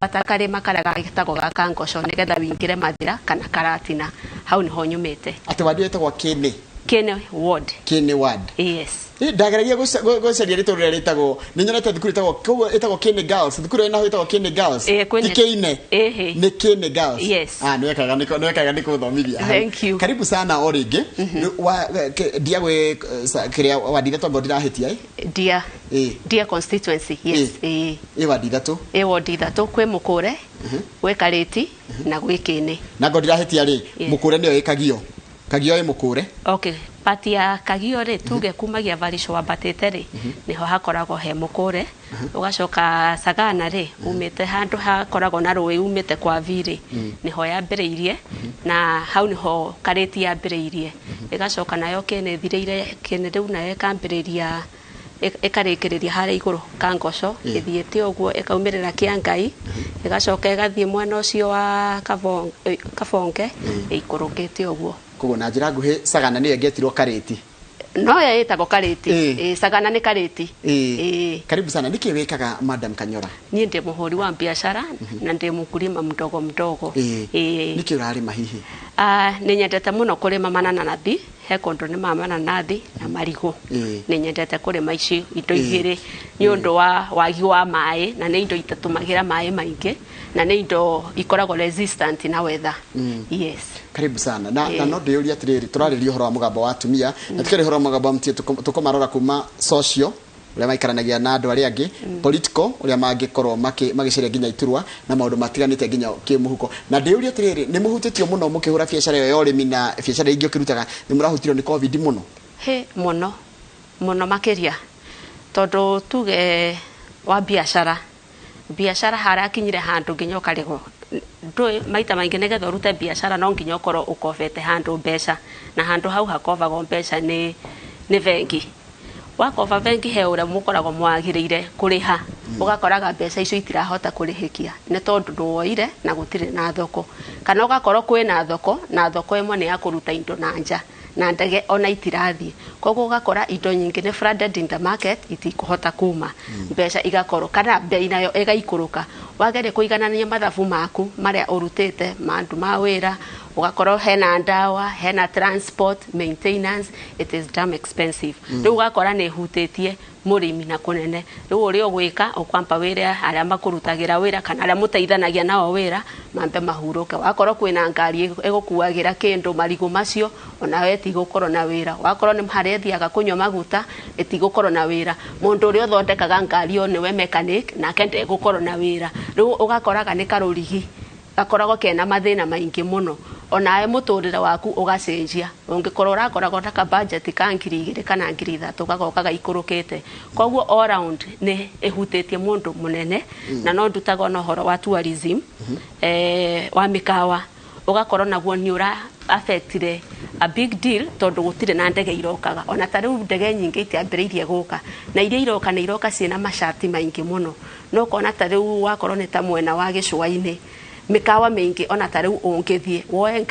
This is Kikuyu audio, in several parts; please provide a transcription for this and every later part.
Bata karĩma karĩa getagwo ga Kangoco nĩgetha wĩingĩre Mathĩra kana Karatina, hau nĩho nyumĩte. Atĩ wadi ĩtagwo Kĩnĩ? Kĩnĩ ward. Kĩnĩ ward. Yes. Ndageragia gũcaria rĩtwa rĩrĩa rĩtagwo, nĩ nyonete thukuru ĩtagwo, koguo ĩtagwo Kĩnĩ Girls, thukuru ĩyo naho ĩtagwo Kĩnĩ Girls. Ĩĩ, kwĩna- Ti Kĩine? Ĩhĩ. Nĩ Kĩnĩ Girls. Yes. Ah, nĩ wekaga nĩ kũthomithia hau. Thank you. Karibu sana o rĩngĩ. Ndia gwĩ kĩrĩa wadi ithatũ, angorwo ndirahĩtia, ĩ? Ndia. Ĩĩ. Ndia constituency, yes. Ĩĩ. Ĩ wadi ithatũ. Ĩ ward ithatũ, kwĩ Mũkũre, gwĩ Karĩti na gwĩ Kĩnĩ. Na ngorwo ndirahĩtia rĩ, Yeah. Mũkũre nĩyo ĩ Kagio. Kagio ĩ Mũkũre. Okay, part ya Kagio rĩ, tuge kumagia Varisho wambatĩte rĩ, nĩho hakoragwo he Mũkũre. Ũgacoka Sagana rĩ, umĩte handũ hakoragwo na rũĩ umĩte kwa V rĩ, nĩho yambĩrĩirie, na hau nĩho Karĩti yambĩrĩirie. Ĩgacoka nayo Kĩnĩ ĩthirĩire Kĩnĩ rĩu, nayo ĩkambĩrĩria ĩkarĩkĩrĩria harĩa igũrũ Kangoco, ĩthiĩte ũguo ĩkaumĩrĩra Kĩangai, ĩgacoka ĩgathiĩ mwena ũcio wa Kabonge ĩikũrũkĩte ũguo. Koguo na njĩra nguhĩ Sagana nĩyo ĩngĩetirwo Karĩti. No yo ĩtagwo Karĩti. Ĩĩ. Ĩĩ, Sagana nĩ Karĩti. Ĩĩ. Ĩĩ. Karibu sana. Nĩkĩ wĩkaga, Madam Kanyora? Niĩ ndĩ mũhũri wa biacara na ndĩ mũkulima mdogo mdogo. Ĩĩ. Ĩĩ. Nĩkĩ ũrarĩma hihi? Ah, nĩ nyendete mũno kũrĩma manananathi, he kũndũ nĩma mananathi na marigũ. Nĩ nyendete kũrĩma ici indo igĩrĩ nĩ ũndũ wa wagi wa maĩ, na nĩ indo itatũmagĩra maĩ maingĩ, na nĩ indo ikoragwo resistant na weather. Yes. Karibu sana. Na no ndĩyũrie atĩrĩrĩ, tũrarĩria ũhoro wa mũgambo wa atumia, na tukĩaria ũhoro wa mũgambo wa atumia tũkũmarora kuma social, ũrĩa maikaranagia na andũ arĩa angĩ, political, ũrĩa mangĩkorwo magĩcaria nginya iturwa na maũndũ matiganĩte nginya kĩmũhuko. Na ndĩyũrie atĩrĩrĩ, nĩ mũhutĩtio mũno mũkĩhũra biacara ĩyo ya ũrĩmi na biacara ingĩ ũkĩrutaga, nĩ mũrahutirio nĩ COVID mũno? He mũno mũno makĩria, tondũ tuge wa biacara harakinyire handũ nginya ũkarigwo ndũĩ maita maingĩ nĩgetha ũrute biacara no nginya ũkorwo ũkobete handũ mbeca, na handũ hau hakobagwo mbeca nĩ bengi. Wakoba bengi, he ũrĩa mũkoragwo mwagĩrĩire kũrĩha, ũgakoraga mbeca icio itirahota kũrĩhĩkia nĩ tondũ ndũwoire na gũtirĩ na thoko, kana ũgakorwo kwĩna thoko na thoko ĩmwe nĩ ya kũruta indo na nja na ndege ona itirathiĩ, koguo ũgakora indo nyingĩ nĩ flooded in the market, itikũhota kuma, mbeca igakorwo kana bei nayo ĩgaikũrũka. Wageria kũiganania mathabu maku marĩa ũrutĩte ma andũ ma wĩra, ũgakorwo hena ndawa, hena transport, maintenance, it is damn expensive. Rĩu ũgakora nĩ ĩhutĩtie mũrĩmi na kũnene. Rĩu ũrĩa ũgwĩka, ũkwamba wĩre arĩa makũrutagĩra wĩra kana arĩa mũteithanagia nao wĩra mambe mahurũke. Wakorwo kwĩna ngari ĩgũkuagĩra kĩndũ marigũ macio, onawe ĩtigũkorwo na wĩra. Wakorwo nĩ harĩa ĩthiaga kũnyua maguta, ĩtigũkorwo na wĩra. Mũndũ ũrĩa ũthondekaga ngari ĩyo nĩwe mechanic, nake ndegũkorwo na wĩra. Rĩu ũgakoraga nĩ karũrigi gakoragwo kena mathĩna maingĩ mũno. Onawe mũtũrĩre waku ũgacenjia, ũngĩkorwo ũrakoragwo na ka budget ka 2000 kana 3000, gagoka gaikũrũkĩte. Koguo all round nĩ ĩhutĩtie mũndũ mũnene. Na no ndutaga ona ũhoro wa tourism, wa mĩkawa, ũgakorwo naguo nĩ ũra affectire a big deal, tondũ gũtirĩ na ndege irokaga. Ona ta rĩu ndege nyingĩ itiambĩrĩirie gũka, na iria iroka nĩ iroka ciĩna macati maingĩ mũno. No ũkona ta rĩu wakorwo nĩ ta mwena wa gĩcũa-inĩ, mĩkawa mĩingĩ, ona ta rĩu ũngĩthiĩ woe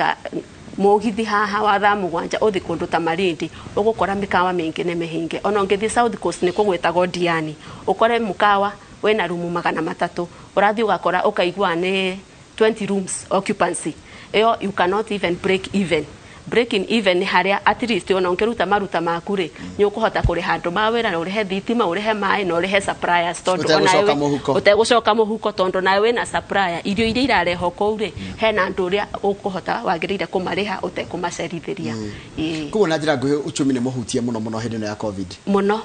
mũgithi haha wa thaa 7 ũthi kũndũ ta Malindi, ũgũkora mĩkawa mĩingĩ nĩ mĩhinge. Ona ũngĩthiĩ South Coast, nĩ kũgwĩtagwo Diani, ũkore mũkawa wĩna rumu 300, ũrathiĩ ũgakora ũkaigua nĩ 20 rooms occupancy. Ĩyo you cannot even break even. Breaking even nĩ harĩa at least ona ũngĩruta maruta maku rĩ, nĩ ũkũhota kũrĩha andũ ma wĩra, na ũrĩhe thitima, ũrĩhe maĩ, na ũrĩhe suppliers, tondũ Ũtegũcoka onawe mũhuko. Ũtegũcoka mũhuko, tondũ nawe wĩna supplier, irio iria irarehwo kũu rĩ, hena andũ ũrĩa ũkũhota wagĩrĩire kũmarĩha ũtekũmacerithĩria. Ĩĩ. Koguo na njĩra nguhĩ uchumi nĩ mũhutie mũno mũno hĩndĩ ĩno ya COVID. Mũno.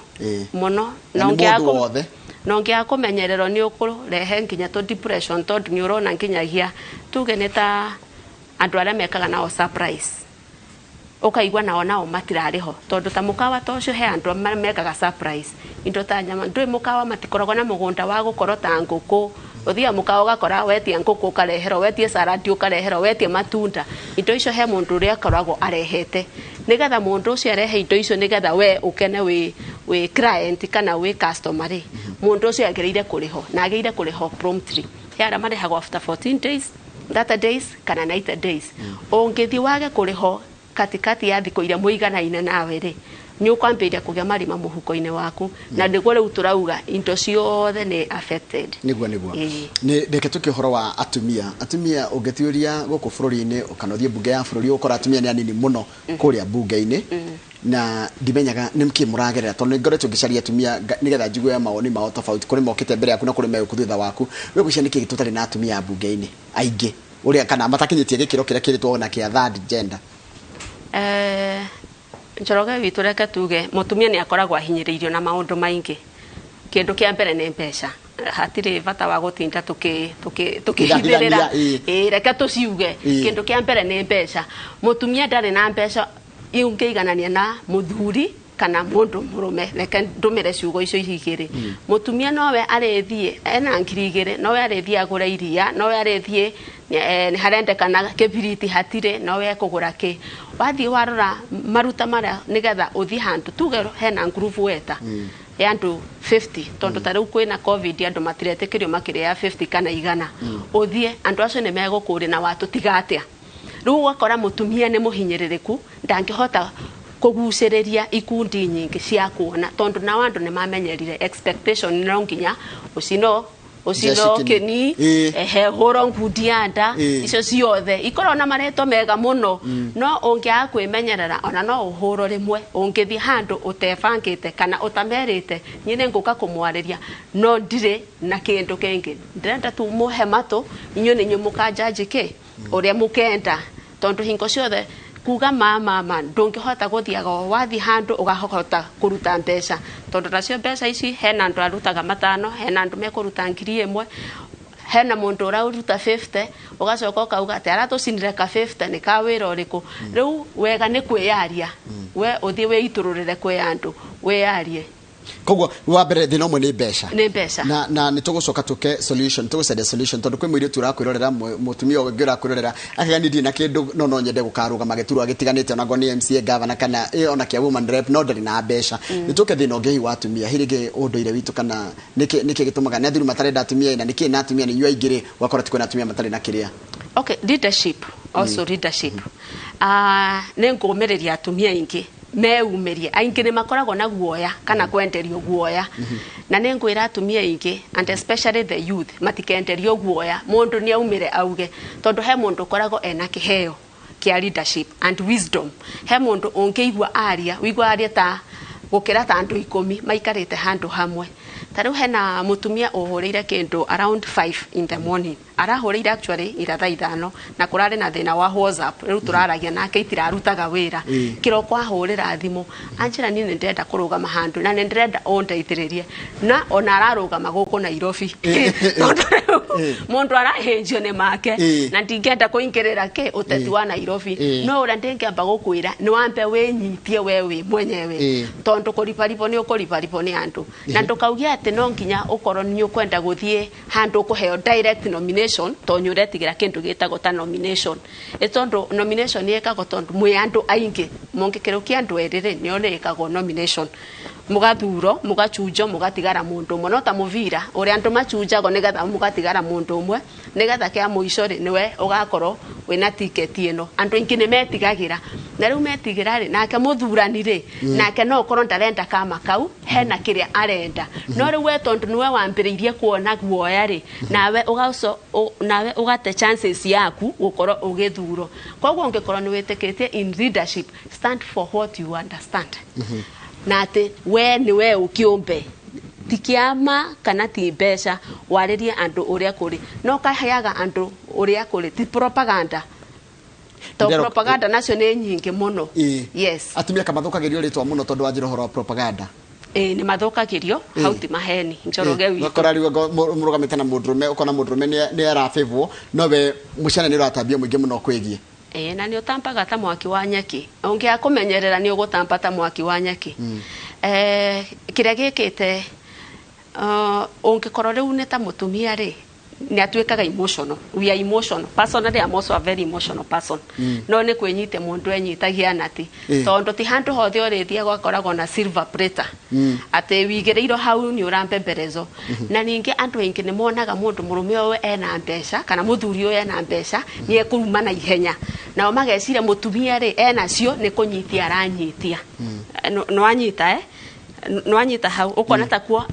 Mũno. Na nĩ ũngĩaga mũndũ wothe. Na ũngĩaga kũmenyererwo nĩ ũkũrehe nginya tũ depression, tondũ nĩ ũrona nginyagia tuge nĩ ta andũ arĩa mekaga nao surprise, ũkaigua nao matirarĩho, tondũ ta mũkawa ta ũcio he andũ mekaga surprise indo ta nyama. Ndũĩ mũkawa matikoragwo na mũgũnda wa gũkorwo ta ngũkũ. Ũthiaga mũkawa ũgakora wetia ngũkũ ũkareherwo, wetie salad ũkareherwo, wetie matunda. Indo icio he mũndũ ũrĩa akoragwo arehete, nĩgetha mũndũ ũcio arehe indo icio nĩgetha we ũkene wĩ client kana wĩ customer rĩ, mũndũ ũcio agĩrĩire kũrĩhwo, na agĩrĩire kũrĩhwo promptly. He arĩa marĩhagwo after 14 days, 30 days kana 90 days. Ũngĩthiĩ wage kũrĩhwo katikati ya thikũ iria mũiganaine nawe rĩ, Nĩ ũkwambĩrĩria kũgĩa marima mũhuko-inĩ waku, na nĩguo rĩu tũrauga indo ciothe nĩ affected. Niguo. Ĩĩ. Nĩ reke tũke ũhoro wa atumia. Atumia ũngĩtuĩria gũkũ bũrũri-inĩ kana ũthiĩ mbunge ya bũrũri, ũgũkora atumia nĩ anini mũno kũrĩa mbunge-inĩ, na ndimenyaga nĩ kĩ mũragerera, tondũ nĩ ngoretwo ngĩcaria atumia nĩgetha njigue mawoni mao tofauti kũrĩ mokĩte mbere yaku na kũrĩ megũkũ thutha waku. We gwĩciria nĩkĩ tũtarĩ na atumia mbunge-inĩ aingĩ ũrĩa kana matakinyĩtie gĩkĩro kĩrĩa kĩrĩtwo ona kĩa third gender? Njoroge witũ, reke tuge mũtumia nĩ akoragwo ahinyĩrĩirio na maũndũ maingĩ. Kĩndũ kĩa mbere nĩ mbeca. Hatirĩ bata wa gũtinda tũkĩhithĩrĩra. Ithahithania, ĩĩ. Ĩĩ, reke tũciuge. Kĩndũ kĩa mbere nĩ mbeca. Mũtumia ndarĩ na mbeca ũngĩiganania na mũthuri kana mũndũ mũrũme. Reke ndũmĩre ciugo icio igĩrĩ. Mũtumia nowe arĩthiĩ ena 2,000, nowe arĩthiĩ agũre iria, nowe arĩthiĩ nĩ harendekana kĩbiriti hatirĩ, nowe ekũgũra kĩ. Wathiĩ warora maruta marĩa nĩgetha ũthiĩ handũ, tuge hena ngurubu weta ya andũ 50, tondũ ta rĩu kwĩna COVID, andũ matiretĩkĩrio makĩria ya 50 kana 100, ũthiĩ andũ acio nĩ megũkũria na watũtiga atĩa. Rĩu ũgakora mũtumia nĩ mũhinyĩrĩrĩku, ndangĩhota kũgucĩrĩria ikundi nyingĩ cia kuona, tondũ nao andũ nĩ mamenyerire expectation no nginya ũcino ũcino Jesse kĩni. Ehe, hũrwo ngundi ya nda. Icio ciothe ikoragwo na marĩtwa mega mũno, no ũngĩaga kwĩmenyerera ona no ũhũrwo rĩmwe ũngĩthiĩ handũ ũtebangĩte kana ũtamerĩte niĩ nĩ ngũka kũmwarĩria, no ndirĩ na kĩndũ kĩngĩ, ndĩrenda tu mũhe matũ, inyuĩ nĩ inyuĩ mũkanjanji kĩ ũrĩa mũkenda, tondũ hingo ciothe kuga ma ndũngĩhota gũthiaga o wathiĩ handũ ũgahota kũruta mbeca, tondũ nacio mbeca ici hena andũ arutaga 5, hena andũ mekũruta 1,000, hena mũndũ ũraruta 50, ũgacoka ũkauga atĩ aratũcinire ka 50 nĩ ka wĩra ũrĩkũ. Rĩu wega nĩ kwĩyaria, we ũthiĩ wĩitũrũrĩre kwĩ andũ, wĩyarie. Koguo wa mbere thĩna ũmwe nĩ mbeca. Nĩ mbeca. Na nĩ tũgũcoka tũke solution, tũgũcaria solution, tondũ kwĩ mũirĩtu ũrakwĩrorera, mũtumia ũngĩ ũrakwĩrorera akauga niĩ ndirĩ na kĩndũ no nyende gũkarũgama gĩturwa gĩtiganĩte, ona ngorwo nĩ MCA, governor kana ona kĩa woman rep, no ndarĩ na mbeca. Nĩ tũke thĩna ũngĩ hihi wa atumia, hihi rĩngĩ ũndũire witũ, kana nĩkĩ gĩtũmaga nĩ athuri matarenda atumia, na nĩkĩ na atumia nĩ inyuĩ aingĩ rĩ, ũgakora ti kwĩna atumia matarĩ na kĩrĩa? Okay, leadership also, leadership. Nĩ ngũmĩrĩria atumia aingĩ meumirie. Aingĩ nĩ makoragwo na guoya kana kwenderio guoya, na nĩ ngwĩra atumia aingĩ and especially the youth matikenderio guoya. Mũndũ nĩ aumire auge, tondũ he mũndũ ũkoragwo ena kĩheo kĩa leadership and wisdom. He mũndũ ũngĩigua aria, wĩigua aria ta gũkĩra ta andũ 10 maikarĩte handũ hamwe. Ta rĩu hena mũtumia ũhũrĩire kĩndũ around 5 in the morning, arahũrĩire actually ira thaa 5, na kũrarĩ na thĩna wa WhatsApp, rĩu tũraragia nake itirarutaga wĩra. Kĩroko ahũrĩra thimũ anjĩra, niĩ nĩ ndĩrenda kũrũgama handũ na nĩ ndĩrenda ũndeithĩrĩrie, na ona ararũgama gũkũ Nairobi, tondũ rĩu mũndũ arahĩnjio nĩ make, na ndingĩenda kũingĩrĩra kĩ ũteti wa Nairobi, no ũrĩa ndĩngĩamba gũkwĩra nĩ wambe wĩnyitie we wĩ mwenyewe, tondũ kũribaribwo nĩ ũkũribaribwo nĩ andũ, na ndũkauge atĩ no nginya ũkorwo nĩ ũkwenda gũthiĩ handũ ũkũheo direct nomination, tondũ nĩ ũretigĩra kĩndũ gĩtagwo ta nomination. Ĩ tondũ nomination ĩkagwo tondũ mwĩ andũ aingĩ, mũngĩkĩrũkia andũ erĩ rĩ, nĩo nĩ ĩkagwo nomination, mũgathuro, mũgachunjwo, mũgatigara mũndũ ũmwe, no ta mũbira ũrĩa andũ machunjagwo nĩgetha mũgatigara mũndũ ũmwe, nĩgetha kĩa mũico rĩ, nĩwe ũgakorwo wĩna tiketi ĩno. Andũ aingĩ nĩ metigagĩra, na rĩu metigĩra rĩ, nake mũthurani rĩ, nake no ũkorwo ndarenda kama kau, hena kĩrĩa arenda, no rĩu we tondũ nĩwe wambĩrĩirie kuona guoya rĩ, nawe ũgaco nawe ũgate chances yaku gũkorwo ũgĩthurwo. Koguo ũngĩkorwo nĩ wĩtĩkĩtie in leadership, stand for what you understand, na atĩ we nĩ we ũkĩũmbe, ti kĩama kana ti mbeca, warĩrie andũ ũrĩa kũrĩ, no kaheaga andũ ũrĩa kũrĩ, ti propaganda to propaganda nacio nĩ nyingĩ mũno. Yes. Atumia kamathũkagĩrio rĩtwa mũno tondũ wanjĩra ũhoro wa propaganda. Ĩĩ, nĩ mathũkagĩrio. Hau ti maheni, Njoroge witũ. Ũgakora rĩu mũrũgamĩte na mũndũrũme, ũkona mũndũrũme nĩ arabĩbwo, no we mũciana nĩ ũratambia mũingĩ mũno kwĩgiĩ. Ĩĩ, na nĩ ũtambaga ta mwaki wa nyeki. Ũngĩaga kũmenyerera nĩ ũgũtamba ta mwaki wa nyeki. Kĩrĩa gĩkĩte, ũngĩkorwo rĩu nĩ ta mũtumia rĩ, nĩ atuĩkaga emotional. We are emotional. Personally, I'm also a very emotional person, no nĩ kwĩnyitia mũndũ enyitagia nati, tondũ ti handũ hothe ũrĩthiaga ũgakoragwo na silver platter atĩ wigĩrĩirwo hau nĩ ũrambemberezo. Na ningĩ andũ aingĩ nĩ monaga mũndũ mũrũme ũyũ ena mbeca kana mũthuri ũyũ ena mbeca nĩ ekũruma na ihenya, nao mageciria mũtumia rĩ enacio nĩ kũnyitia aranyitia. Nĩwanyita, nĩwanyita hau ũkona ta kuo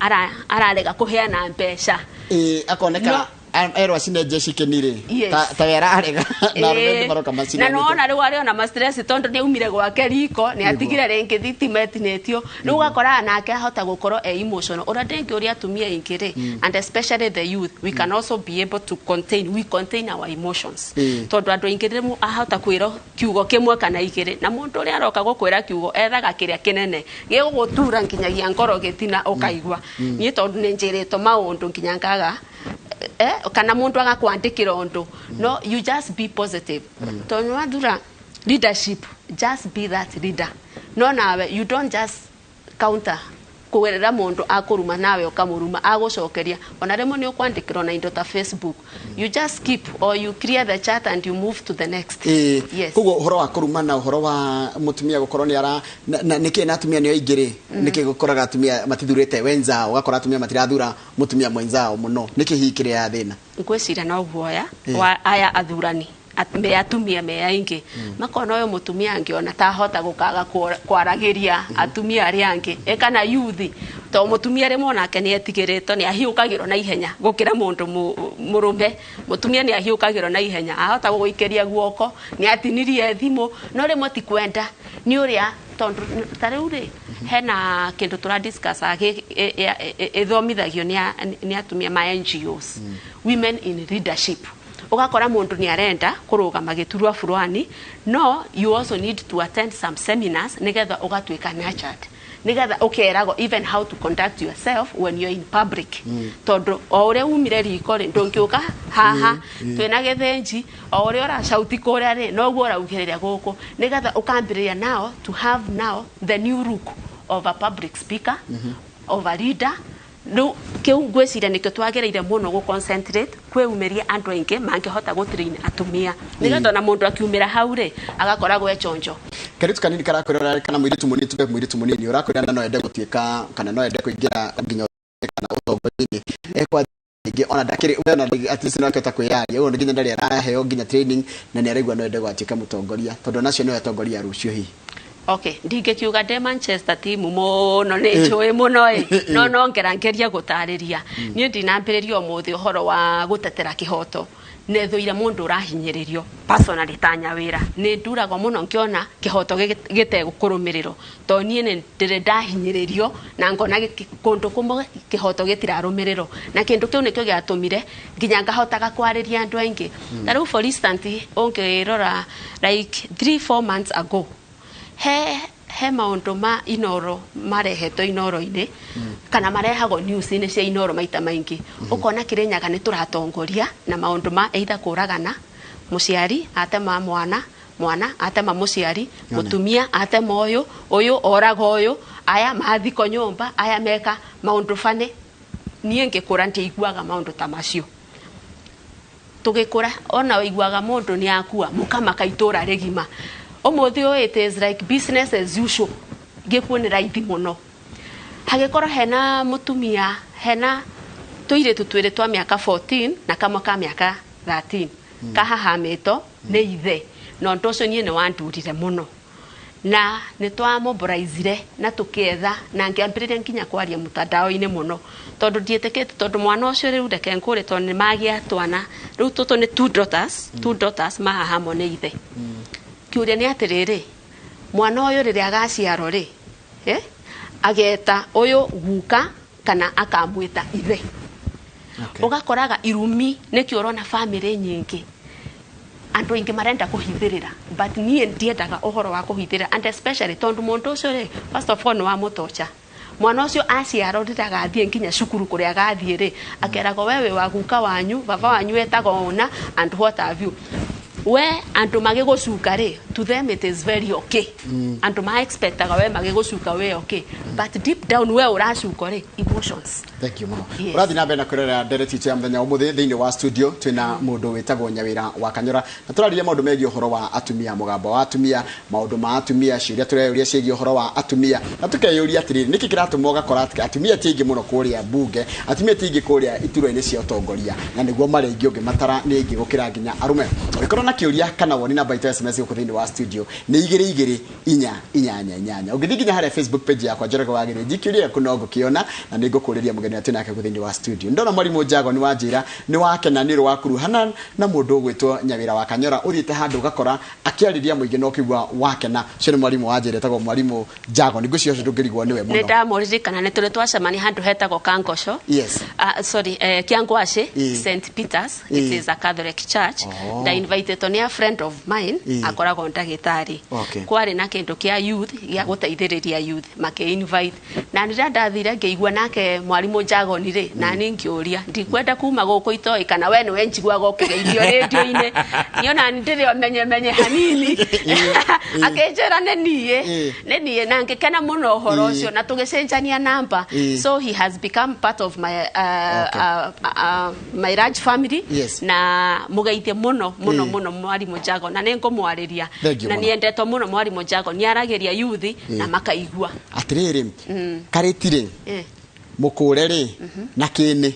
ararega kũheana mbeca. Ĩ, akoneka erwo acine jeshi kinire. Yes. Ta we ararega na arũme maroka Na macinanĩte. nona rĩu arĩ ona ma stress tondũ nĩ aumire gwake riko, nĩ atigire rĩngĩ thitima ĩtinĩtio. Rĩu ũgakora nake ahota gũkorwo e emotional. Ũrĩa ndĩngĩũria atumia aingĩ rĩ, and especially the youth, we can also be able to contain, we contain our emotions, tondũ andũ aingĩ rĩmwe ahota kwĩrwo kiugo kĩmwe kana igĩrĩ, na mũndũ ũrĩa aroka gũkwĩra kiugo ethaga kĩrĩa kĩnene gĩgũgũtura nginyagia ngoro gĩtina ũkaigua. Niĩ tondũ nĩ njĩrĩtwo maũndũ nginya ngaga, kana mũndũ agakwandĩkĩra ũndũ, no you just be positive, tondũ wathura leadership, just be that leader. No nawe you don't just counter kũgerera mũndũ akũruma nawe ũkamũruma, agũcokeria. Ona rĩmwe nĩ ũkwandĩkĩrwo na indo ta Facebook, you just keep or you clear the chat and you move to the next. Yes. Koguo ũhoro wa kũrumana, ũhoro wa mũtumia gũkorwo nĩ ara na nĩkĩ na atumia nĩo aingĩ rĩ, nĩkĩ gũkoraga atumia matithurĩte wenzao, ũgakora atumia matirathura mũtumia mwenzao mũno, nĩkĩ hihi kĩrĩa ya thĩna? Ngwĩciria no guoya wa aya athurani me atumia me aingĩ, makona ũyũ mũtumia angĩona tahota gũkaga kwaragĩria atumia arĩa angĩ, kana yuthi, to mũtumia rĩmwe onake nĩ etigĩrĩtwo, nĩ ahiũkagĩrwo na ihenya gũkĩra mũndũ mũrũme. Mũtumia nĩ ahiũkagĩrwo na ihenya, ahota gũgũikĩria guoko, nĩ atinirie thimũ, no rĩmwe ti kwenda, nĩ ũrĩa tondũ ta rĩu rĩ hena kĩndũ tũra discuss ĩthomithagio nĩ atumia ma NGOs, women in leadership. Ũgakora mũndũ nĩ arenda kũrũgama gĩturwa fulani, no you also need to attend some seminars nĩgetha ũgatuĩka nurtured, nĩgetha ũkeragwo even how to conduct yourself when you're in public, tondũ o ũrĩa umire riko rĩ, ndũngĩũka haha twĩna gĩthĩnji. O ũrĩa ũracauti kũrĩa rĩ, noguo ũraugĩrĩria gũkũ, nĩgetha ũkambĩrĩria now to have now the new look of a public speaker, of a leader. Rĩu kĩu ngwĩciria nĩkĩo twagĩrĩire mũno gũ concentrate kwĩumĩria andũ aingĩ mangĩhota gũ train atumia, nĩgetha ona mũndũ akiumĩra hau rĩ, agakoragwo e chonjo. Kairĩtu kanini karakwĩra, kana mũirĩtu mũnini, tuge mũirĩtu mũnini ũrakwĩra na no ende gũtuĩka kana no ende kũingĩra nginya kana ũtongoria-inĩ, ekwa rĩngĩ ona ndakĩrĩ ona at least no akĩhota kwĩyaria ũguo, nginya ndarĩ araheo nginya training, na nĩ araigua no ende gwatuĩka mũtongoria, tondũ onacio nĩwe atongoria a rũciũ hihi. Okay, ndingĩkiuga ndĩ Manchester team mũno, nĩ njũĩ mũno ĩ, no ngera ngerie gũtarĩria. Niĩ ndinambĩrĩria ũmũthĩ ũhoro wa gũtetera kĩhoto. Nĩ thũire mũndũ ũrahinyĩrĩrio personally. Ta Nyawĩra, nĩ nduragwo mũno ngĩona kĩhoto gĩtegũkũrũmĩrĩrwo, tondũ niĩ nĩ ndĩrĩ ndahinyĩrĩrio na ngona kũndũ kũmwe kĩhoto gĩtirarũmĩrĩrwo, na kĩndũ kĩu nĩkĩo gĩatũmire nginya ngahotaga kwarĩria andũ aingĩ. Ta rĩu for instance, ũngĩrora like 3-4 months ago, he maũndũ ma Inoro marehetwo Inoro-inĩ, kana marehagwo news-inĩ cia Inoro maita maingĩ, ũkona Kĩrĩnyaga nĩ tũratongoria na maũndũ ma either kũragana, mũciari atema mwana, mwana atema mũciari, mũtumia atema ũyũ, ũyũ oraga ũyũ, aya mathiko nyũmba, aya meka maũndũ bani. Niĩ ngĩkũra ndiaiguaga maũndũ ta macio. Tũgĩkũra ona ũiguaga mũndũ nĩ akua, mũkamaka itũra rĩgima. Ũmũthĩ ũyũ it is like business as usual, gĩkuũ nĩ raithi mũno. Hagĩkorwo hena mũtumia, hena tũirĩtu twĩrĩ twa mĩaka 14 na kamwe ka mĩaka 13, kahahamĩtwo nĩ ithe, na ũndũ ũcio niĩ nĩ wandurire mũno, na nĩ twamobilizire na tũkĩetha na ngĩambĩrĩria nginya kwaria mtandao-inĩ mũno, tondũ ndiĩtĩkĩtie, tondũ mwana ũcio rĩu reke ngũre, tondũ nĩ magĩa twana rĩu, tũtũ nĩ two daughters, two daughters mahahamwo nĩ ithe. Kĩũria nĩ atĩrĩrĩ, mwana ũyũ rĩrĩa agaciarwo rĩ, ageta ũyũ guka kana akamwĩta ithe? Ũgakoraga irumi nĩkĩo ũrona famĩlĩ nyingĩ andũ aingĩ marenda kũhithĩrĩra, but niĩ ndiendaga ũhoro wa kũhithĩrĩra, and especially tondũ mũndũ ũcio rĩ, first of all, nĩ wamũtocha. Mwana ũcio aciarwo, rĩrĩa agathiĩ nginya cukuru kũrĩa agathiĩ rĩ, akeragwo we wĩ wa guka wanyu, baba wanyu etagwo ũna and what have you. We andũ magĩgũcuka rĩ, to them it is very okay. Andũ ma expectaga we magĩgũcuka we okay, but deep down we ũracukwo rĩ, emotions. Thank you mũno. Yes. Ũrathiĩ na mbere na kwĩrorera ndereti itũ ya mũthenya wa ũmũthĩ. Thĩinĩ wa studio twĩna mũndũ wĩtagwo Nyawĩra wa Kanyora, na tũraririe maũndũ megiĩ ũhoro wa atumia, mũgambo wa atumia, maũndũ ma atumia, ciũria tũreyũria ciĩgiĩ ũhoro wa atumia, na tũkeyũria atĩrĩrĩ, nĩkĩ kĩratũma ũgakora atĩ atumia ti aingĩ mũno kũrĩa mbunge, atumia ti aingĩ kũrĩa iturwa-inĩ cia ũtongoria, na nĩguo marĩ aingĩ, ũngĩmatara nĩ aingĩ gũkĩra nginya arũme. Ũngĩkorwo na Na kĩũria kana woni, namba itũ ya SMS gũkũ thĩinĩ wa studio nĩ 22488. Ũngĩthiĩ nginya harĩa Facebook page yakwa, Njoroge wa Gĩthĩnji, kĩũria gĩaku no ngũkĩona na nĩ ngũkũrĩria mũgeni atĩ nake gũkũ thĩinĩ wa studio. Ndona mwarimũ Njago nĩ wanjĩra nĩ wakena nĩ ũrĩ wakuruhana na mũndũ ũgwĩtwo Nyawĩra wa Kanyora, ũthiĩte handũ ũgakora akĩarĩria mũingĩ na ũkĩigua wakena. Ũcio nĩ mwarimũ wanjĩra etagwo mwarimũ Njago. Nĩ ngwĩciria ũcio ndũngĩrigwo nĩwe Nĩ mũno. ndamũririkana, nĩ tũrĩ twacemania handũ hetagwo Kangoco. Sorry, Kiangwaci. St Peters. It is a Catholic church. Nda invited nĩ a friend of mine akoragwo ndagĩtarĩ. Kwarĩ na kĩndũ kĩa youth gĩa gũteithĩrĩria youth, makĩ invite, na rĩrĩa ndathire ngĩigua nake mwarimũ Njagoni rĩ, na niĩ ngĩũria, ndikwenda kuma gũkũ itoĩ kana we nĩwe njiguaga ũkĩgeithio rĩndio-inĩ, niĩ ona ndĩrĩ o menye menye hanini. Akĩnjĩra nĩ niĩ. Nĩ niĩ, na ngĩkena mũno ũhoro ũcio na tũgĩcenjania namba. So he has become part of my my large family. Na mũgeithie mũno mũno mũno mwarimũ Njago, na nĩ ngũmwarĩria. Thank you Na mũno. nĩendetwo mũno mwarimũ Njago, nĩ aragĩria youth na makaigua. Atĩrĩrĩ, Karĩti rĩ, mũkũre rĩ na kĩnĩ,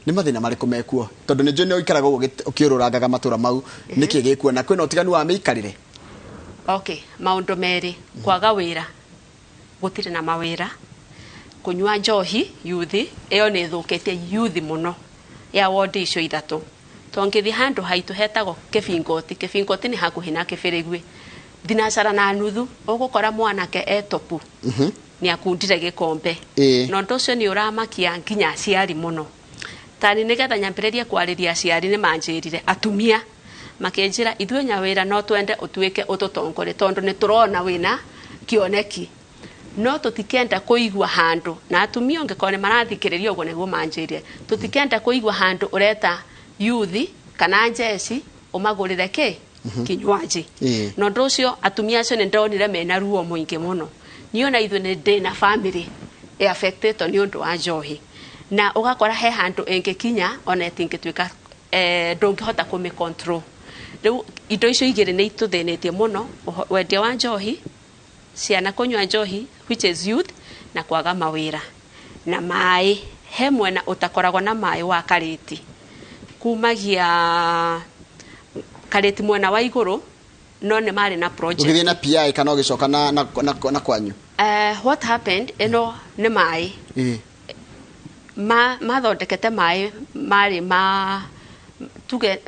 nĩ mathĩna marĩkũ mekuo? Tondũ nĩ njũĩ nĩ ũikaraga ũguo ũkĩũrũrangaga matũra mau, nĩkĩ gĩkuo na kwĩna ũtiganu wa mĩikarĩre? Okay, maũndũ merĩ: kwaga wĩra, gũtirĩ na mawĩra; kũnyua njohi. Youth ĩyo nĩ ĩthũkĩtie youth mũno ya wodi icio ithatũ. Tongĩthiĩ handũ haitũ hetagwo Kĩbingoti, Kĩbingoti nĩ hakuhĩ na Kĩbĩrĩgui, thinacara na nuthu, ũgũkora mwanake etopu nĩ akundire gĩkombe. Na ũndũ ũcio nĩ ũramakia nginya aciari mũno. Tani nĩgetha nyambĩrĩrie kwarĩria aciari, nĩ manjĩrire, atumia makĩnjĩra, ithuĩ nyawĩra no twende ũtuĩke ũtũtongorie, tondũ nĩ tũrona wĩna kĩoneki, no tũtikenda kũigua handũ na atumia, ũngĩkorwo nĩ marathikĩrĩria, ũguo nĩguo manjĩrire, tũtikenda kũigua handũ ũreta yuthi kana njeci ũmagũrĩre kĩ kinywaji. Na ũndũ ũcio atumia acio nĩ ndonire mena ruo mũingĩ mũno. Niĩ ona ithuĩ nĩ ndĩna family ĩaffectĩtwo nĩ ũndũ wa njohi, na ũgakora he handũ ĩngĩkinya ona ĩtingĩtuĩka ndũngĩhota kũmĩ control. Rĩu indo icio igĩrĩ nĩ itũthĩnĩtie mũno: wendia wa njohi, ciana kũnyua njohi, which is youth, na kwaga mawĩra na maĩ. He mwena ũtakoragwo na maĩ wa Karĩti, kumagia Karĩti mwena wa igũrũ, no nĩ marĩ na project. Ũgĩthiĩ na PI kana ũgĩcoka na kwanyu? What happened, ĩno nĩ maĩ mathondekete maĩ marĩ ma tuge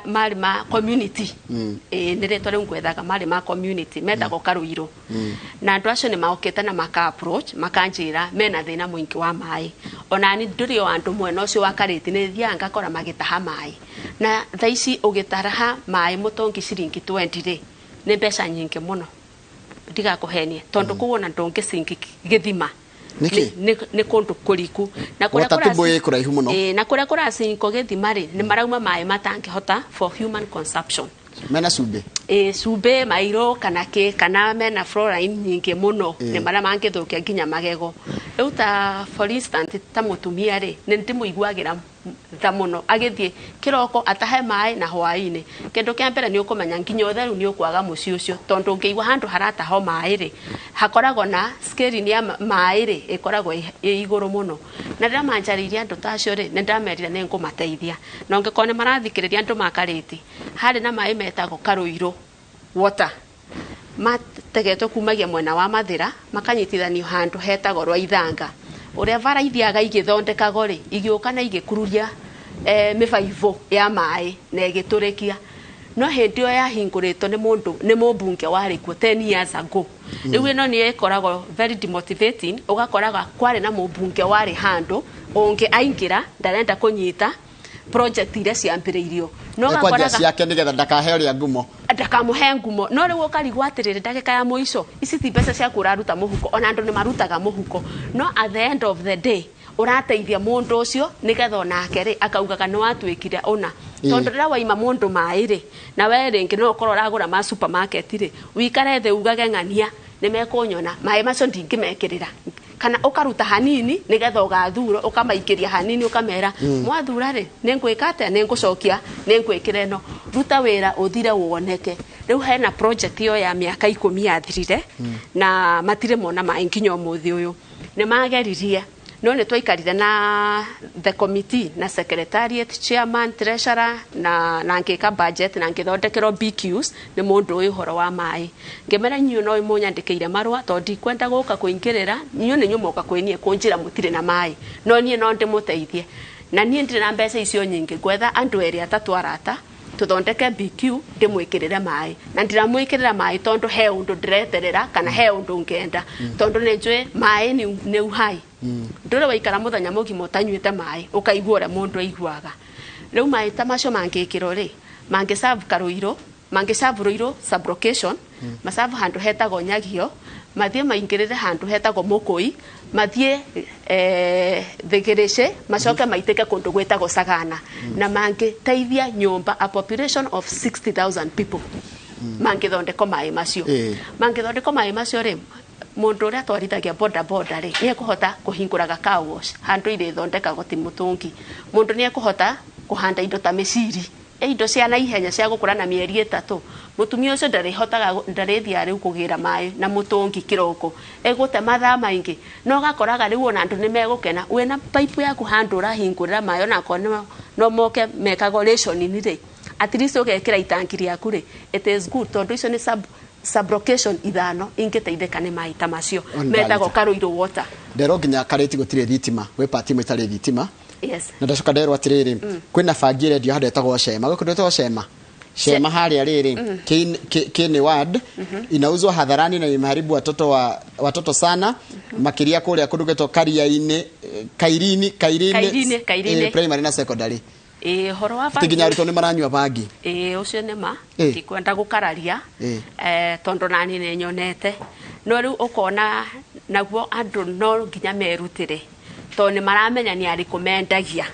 marĩ ma community. Ĩĩ, nĩ rĩtwa rĩu ngwethaga, marĩ ma community metagwo Karũirũ, na andũ acio nĩ maokĩte na maka approach makanjĩra mena thĩna mũingĩ wa maĩ. Ona ni ndũrĩ o andũ mwena ũcio wa Karĩti, nĩ thiaga ngakora magĩtaha maĩ, na thaa ici ũgĩtaraha maĩ mũtũngi ciringi 20 rĩ, nĩ mbeca nyingĩ mũno, ndigakũhenie, tondũ kũu ona ndũngĩcingi gĩthima. Nĩkĩ? Nĩ kũndũ kũriku na kũrĩa Watatumbo ĩ kũraihu mũno. Ĩĩ, na kũrĩa kũracinko gĩthima rĩ, nĩ marauma maĩ matangĩhota for human consumption. Mena cumbĩ. Ĩ, cumbĩ mairũ kana kĩ, kana mena fluorine nyingĩ mũno, nĩ marĩa mangĩthũkia nginya magego. Rĩu ta for instance, ta mũtumia rĩ, nĩ ndĩmũiguagĩra tha mũno agĩthiĩ kĩroko atahe maĩ na hwaĩ-inĩ. Kĩndũ kĩa mbere nĩ ũkũmenya nginya ũtheru nĩ ũkwaga mũciĩ ũcio, tondũ ũngĩigua handũ haratahwo maĩ rĩ, hakoragwo na scale ya maĩ rĩ, ĩkoragwo ĩ igũrũ mũno. Na rĩrĩa manjarĩirie andũ ta acio rĩ, nĩ ndamerire nĩ ngũmateithia, na ũngĩkorwo nĩ marathikĩrĩria andũ ma Karĩti, harĩ na maĩ metagwo Karũirũ water, mategetwo kumagia mwena wa Mathĩra, makanyitithanio handũ hetagwo rwa Ithanga. Ũrĩa bara ithiaga igĩthondekagwo rĩ, igĩũka na igĩkururia mĩbaibũ ya maĩ na ĩgĩtũrĩkia, no hĩndĩ ĩyo yahingũrĩtwo nĩ mũndũ, nĩ mũmbunge warĩ kuo 10 years ago. Rĩu ĩno nĩ ĩkoragwo very demotivating, ũgakoraga kwarĩ na mũmbunge warĩ handũ ũngĩ aingĩra ndarenda kũnyita project iria ciambĩrĩirio, no Ekwanjia ũgakoraga ciake nĩgetha ndakahe ũrĩa ngumo. Ndakamũhe ngumo. No rĩu ũkarigwo atĩrĩrĩ, ndagĩka ya mũico, ici ti mbeca ciaku ũraruta mũhuko, ona andũ nĩ marutaga mũhuko, no at the end of the day ũrateithia mũndũ ũcio nĩgetha onake rĩ akaugaga nĩ watuĩkire ũna. Tondũ rĩrĩa waima mũndũ maĩ rĩ, na we rĩngĩ no ũkorwo ũragũra ma supermarket rĩ, wikare thĩ ugage ng'ania nĩ mekũnyona maĩ macio ndingĩmekĩrĩra, kana ũkaruta hanini nĩgetha ũgathurwo, ũkamaikĩria hanini, ũkamera mwathura rĩ, nĩ ngwĩka atĩa, nĩ ngũcokia, nĩ ngwĩkĩra ĩno. Ruta wĩra ũthire woneke. Rĩu hena project ĩyo ya mĩaka 10 yathirire na matirĩ mona maĩ nginya ũmũthĩ ũyũ. Nĩ mageririe No nĩ twaikarire na the committee na secretariat, chairman, treasurer na ngĩka budget na ngĩthondekerwo BQs nĩ mũndũ ũyũ ũhoro wa maĩ. Ngĩmera inyuĩ no mũnyandĩkĩire marũa tondũ ndikwenda gũka kũingĩrĩra, inyuĩ nĩ inyuĩ moka kwĩ niĩ kũnjĩra mũtirĩ na maĩ, no niĩ no ndĩmũteithie. Na niĩ ndirĩ na mbeca icio nyingĩ, ngwetha andũ erĩ atatũ arata tuthondeke BQ ndimwikirire maĩ, na ndiramwikirira maĩ tondu he undu ndireterera kana he undu ngenda, tondu ni njui maĩ ni uhai. Ndure waikara muthenya mugima utanyuite maĩ ukaigua uria mundu aiguaga. Riu maĩ ta macio mangikirwo ri, mangiserve Karuiru, mangiserve Ruiru sublocation, maserve handu hetagwo Nyagio, mathie maingirire handu hetagwo Mukui, mathie Thigirice, macoke maitike kundu gwitagwo Sagana, na mangiteithia nyumba a population of 60,000 people. Mangithondekwo maĩ macio. Mangithondekwo maĩ macio ri, mundu uria twarithagia boda boda ri ni ekuhota kuhinguraga car wash handu irithondekagwo ti mutungi. Mundu ni ekuhota kuhanda indo ta miciri, indo cia naihenya cia gukura na mieri 3. Mutumia ucio ndarihotaga, ndarithia riu kugira mai na mutungi kiroko, egute mathaa maingi, no gakoraga riu ona andu ni megukena wina pipe yaku handu urahingurira mai, ona korwo no moke mekago ration ni ri, at least ugekira itangi riaku ri, it is good tondu icio ni sublocation 5 ingiteithika ni mai ta macio metagwo Karuiru water. Ndero nginya Kariti gutire thitima, gwi party imwe itari thitima. Yes. Na ndacoka nderwo atiriri, kwina bangi irendio handu etagwo Shema, gwĩ kũndũ etagwo Shema. Shema haria riri Kini ward inauzwa hadharani na imeharibu watoto sana, makiria kuria kundu gwetwo Kariaini, Kairini, Kairini, Kairini primary na secondary. Horo wa bangi nginya arutwo ni maranyua bangi. Ucio ni ma ndikwenda gukararia, tondu nani ni nyonete, no riu ukona naguo andu no nginya merutire tondu ni maramenya ni ariku mendagia.